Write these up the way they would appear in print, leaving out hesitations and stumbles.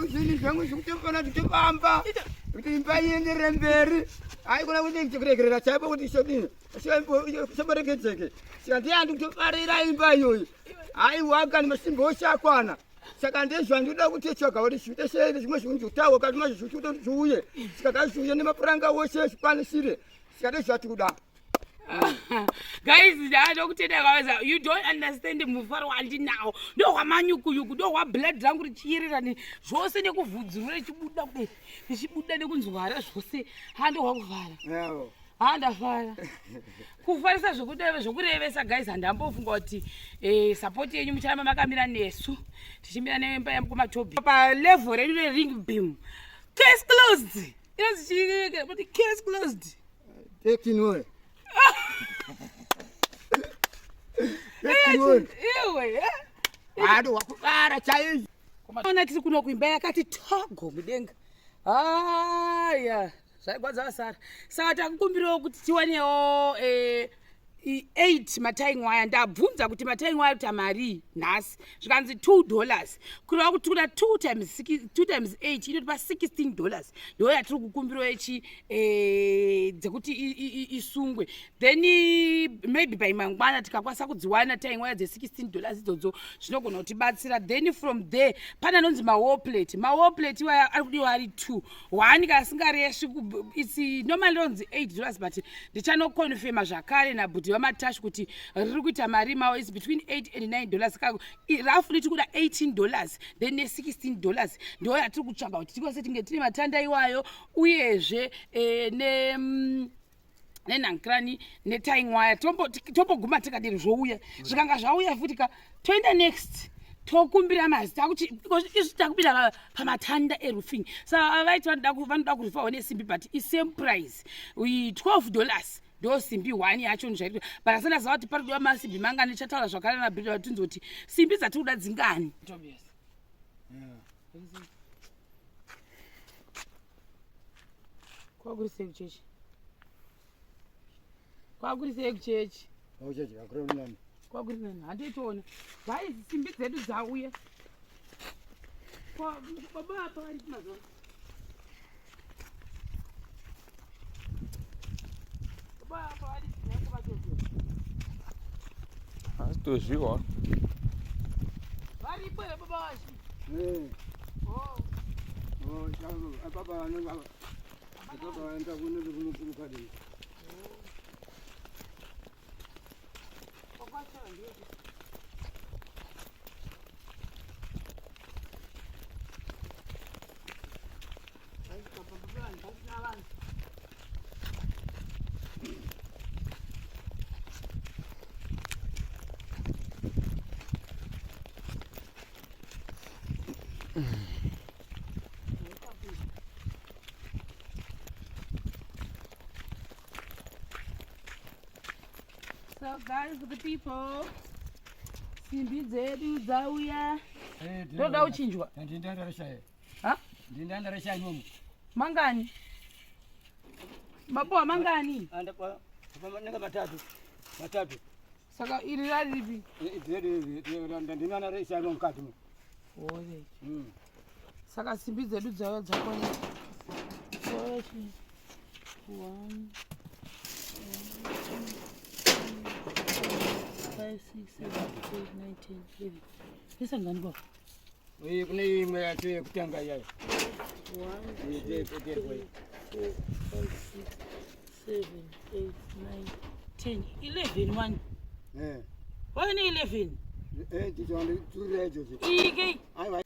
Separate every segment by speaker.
Speaker 1: zvinhu zvangu zvekutofana zvitofamba kuti imba ienderere mberi. Haikona kuti kuregerera chaipo kuti shodini soborekedzeke. Saka ndiye andikutofarira imba iyoyi. Haiwa kani masimba ose akwana. Saka ndezvandinoda kuti tsvaga kuti zviite sei nezvimwe zvinhu zvitawo kati mazvo zvikuti zviuye. Saka ngazviuye nemapuranga ose zvikwanisire. Saka ndezvatikuda.
Speaker 2: Guys, ndakutenda kaweza. You don't understand mufaro wandinawo. Ndohwamanyukuyuku, ndohwa blood rangu richiyerera ne zvose nekuvhudzurura richibuda kudai. Richibuda nekunzwara zvose. Ha ndohwa kufara.
Speaker 1: Yavo.
Speaker 2: Ha ndafara. Kufarisa zvekudeva zvekurevesa guys handambofunga kuti eh, support yenyu mucharamba makamira nesu. Tichimira nemba yamukoma Toby. Pa level redu re ring beam. Case closed. Inonzi chii? Kuti case closed.
Speaker 1: Tekinwe.
Speaker 2: Iwe.
Speaker 1: Ado wakubara chaizvo.
Speaker 2: Ona tiri kuno kuimba yakati togo mudenga. Haya, zvaigwadza vasara. Saka takukumbirawo kuti tiwanewo eh 8 matying waya ndabvunza kuti matying waya kuita marii nhasi zvikanzi 2 dollars kureva kuti tikuda 2 times 2 times 8 inotipa 16 dollars ndo yatiri kukumbirawo yechi eh, dzekuti isungwe then maybe by mangwana tikakwanisa kudziwana tying waya dze16 dollars idzodzo zvinogona kutibatsira then from there pane anonzi mawall plate mawall plate iwaya ari kudiwa ari 2 one kana asingaresvi its normally ronzi 8 dollars but ndichanoconfirma zvakare nabhuti vamatash kuti riri kuita mari mavo its between 8 and 9 dollars roughly tiri kuda 18 dollars then ne16 dollars ndo yatiri kutsvaga kuti tikwanise tinge tine matanda iwayo uyezve eh, ne mm, nenhankrani netying wire tomboguma tikadini zvouya zvikanga zvauya futi ka toenda next tokumbira mazita kuti isu takubira pamatanda eroofing saka vaiti vanoda kurufawo nesimbi but isame price 12 dollars ndo simbi one yacho ndizvaitwa but asati aziva kuti pari kudiwa masimbi mangani chataura zvakare nabhidha vatinzi kuti simbi dzatiri kuda dzingani Tobias.
Speaker 1: Yeah.
Speaker 2: Kwakuri sei kuchechi? Kwakuri sei kuchechi?
Speaker 1: Kuchechi kwakuri nani?
Speaker 2: Kwakuri nani? Handitoona. Guys, simbi dzedu dzauya. Kwa baba apa vari mazuva. Baba apa vari
Speaker 3: Asitozviwa.
Speaker 2: Varipo here baba vashi?
Speaker 1: Eh.
Speaker 2: Oh.
Speaker 1: Oh, changu, baba vanenge baba vaenda kuno kuno kumukadzi.
Speaker 2: So guys, the people, simbi dzedu dzauya. Ndoda uchinjwa.
Speaker 1: Ha? Ndindandaresha imomo.
Speaker 2: Mangani? Mabowa mangani?
Speaker 1: Andapa nenge matatu. Matatu.
Speaker 2: Saka iri rari ripi?
Speaker 1: Ndindandaresha imomo mukati mo.
Speaker 2: Oye. Saka simbi dzedu dzauya dzakwana. One, five, six, seven, eight, nine, ten, eleven. Isangani baba.
Speaker 1: Uye kune imwe yacho yekutanga iyayo.
Speaker 2: One, two, three, four, five, six, seven, eight, nine, ten, 11, one.
Speaker 1: Eh.
Speaker 2: Why ne 11?
Speaker 1: Eh, tichonditurira idzodzo.
Speaker 2: Ike.
Speaker 1: Aiwa.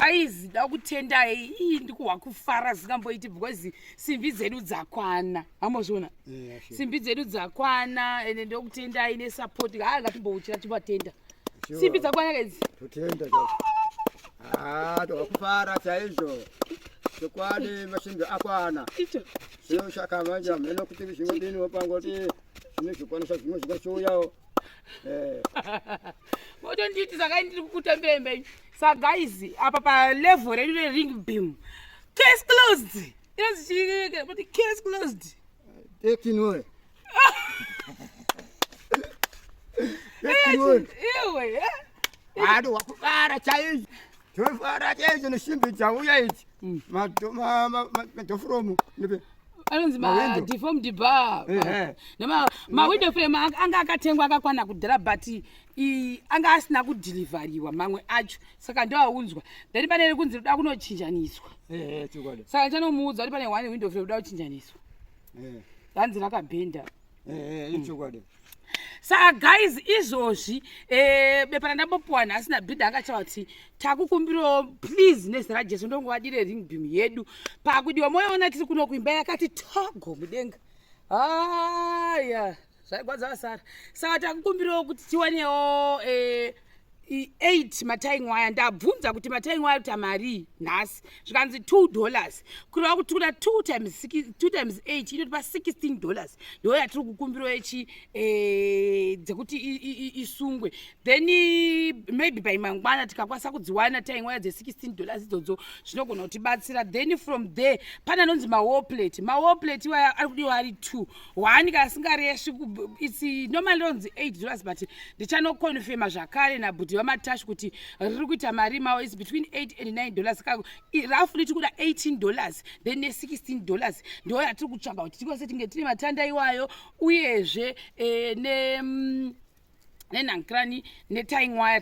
Speaker 2: Aizi da kutendai ii ndikuhwa kufara zvisingamboiti because simbi dzedu dzakwana hamozviona
Speaker 1: Yeah, sure.
Speaker 2: simbi dzedu dzakwana ende ndokutendai nesupport haa ngatimbouchira tibatenda
Speaker 1: Sure.
Speaker 2: simbi dzakwana kaidzi
Speaker 1: Totenda chaizvo. Ah, tokufara chaizvo. Chokwadi masimbi akwana.
Speaker 2: icho
Speaker 1: Zvino saka manje hameno kuti zvinodini wopangoti zvine zvikwanisa zvimwe zvingachiuyawo. Eh,
Speaker 2: motondiiti saka ndiri kukutambira imba yenyu sa guys apa palevel redu rering beam case closed inonzi chii kuti case closed
Speaker 1: tekinwe.
Speaker 2: Iwe.
Speaker 1: Ado wakubara chaizvo. Tofara chaizvo nesimbi dzauya idzi. Madofromu.
Speaker 2: Anonzi madeformed bar. Mawindow frame anga akatengwa akakwana kudhara but anga asina kudhilivhariwa mamwe acho saka ndoaunzwa then pane rikunzi rikuda kunochinjaniswa saka ndichanomuudza kuti pane one window frame rikuda kuchinjaniswa hanzi rakabhenda. Saka guys, izvozvi bepa randambopuwa nhasi nabhidha angachava kuti takukumbirawo please nezita raJesu ndongovadire ring beam yedu pakudiwa. Moyoona tiri kuno kuimba yakati togo mudenga. Haya, zvaigwadza vasara. Saka takukumbirawo kuti tiwanewo 8 matying wire. Ndabvunza kuti matying wire kuita mari nhasi, zvikanzi $2, kureva kuti kuda 2 times 2 times 8 inotipa $16. Ndo yatiri kukumbirawo yechi dzekuti isungwe. Then maybe by mangwana tikakwanisa kudziwana tying wire dze$16 idzodzo, zvinogona kutibatsira. Then from there pane anonzi mawall plate. Mawall plate iwaya ari kudiwa ari 2, 1 kana asingaresvi. Its normally ronzi $8, but ndichanoconfirma zvakare nabhudhi vamatashi kuti riri kuita mari mawo. Is between 8 and $9. Roughly tiri kuda $18 then ne$16. Ndo yatiri kutsvaga kuti tikwanise tinge tine matanda iwayo, uyezve ne nenhankrani netying wire.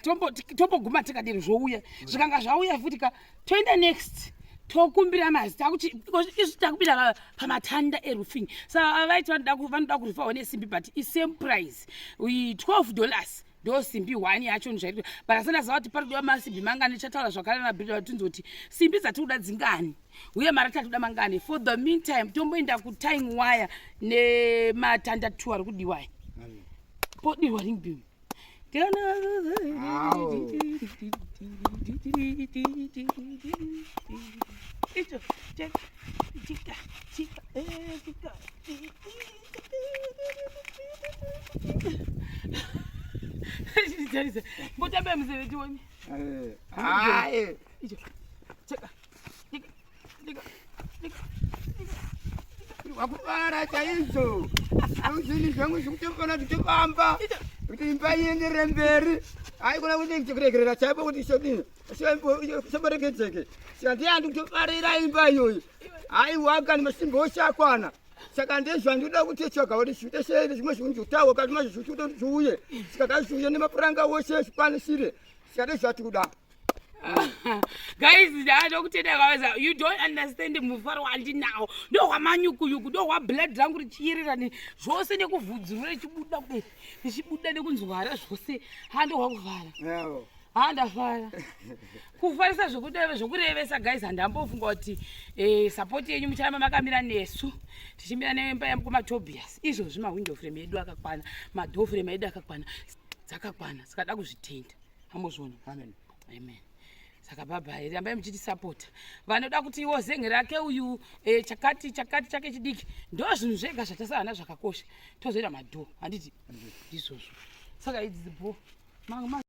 Speaker 2: Tomboguma tikadiri zvouya. Zvikanga zvauya futi ka, toenda next, tokumbira mazita kuti isu takubira pamatanda eroofing. Saka vaiti vanoda kurifawo nesimbi, but isame price, $12 ndo simbi one yacho nzvairi. But asina kuti pari kudiwa masimbi mangani. Tichataura zvakare nabhidha vatinzi kuti simbi dzatiri kuda dzingani uye mari tatoda mangani. For the meantime tomboenda kutying wire nematanda 2 ari kudiwaya, podirwa ring beam.
Speaker 1: Au.
Speaker 2: Icho, cheka, chika, chika, chika. Tarisa, mbotambe muzeve tione.
Speaker 1: Hayi.
Speaker 2: Icho, cheka, chika, chika, chika.
Speaker 1: Wakubara chaizvo. Zvinhu zvangu zvekutofana zvichifamba kuti imba ienderere mberi. Haikona kuti kuregerera chaipo kuti shodini soberekedzeke. Saka ndiyandi kutofarira imba iyoyi. Haiwa kani, masimbi ose akwana. Saka ndezvandinoda kuti tsvaga kuti zviite sei, zvimwe zvinhu zvitawo kati mazvo kuti zviuye. Saka ngazviuye nemapuranga ose zvikwanisire. Saka ndezvatiri kuda.
Speaker 2: Guys, ndakutenda kaweza. You don't understand mufaro wandinawo. Ndohwamanyukuyuku, ndohwa blood rangu richiyerera zvose nekuvhudzuru richibuda kudai, richibuda nekunzwara zvose. Handohwa kuvhara. Ha, ndafara kufarisa zvokurevesa guys. Handambofunga kuti support yenyu mucharamba makamira nesu tichimira nemba yamukomatobias. Izvozvi mawindow frame edu akakwana, madoor frame edu akakwana, dzakakwana. Saka da kuzvitenda, ambozviona.
Speaker 1: Amen.
Speaker 2: Amen. Saka bhabhai, rambai muchitisapota. Vanoda kuti iwo zenge rake uyu chakati chakati chake chidiki, ndo zvinhu zvega zvatasana zvakakosha. Tozoita madoor, handiti ndizvozvo? Saka idzi dzibo.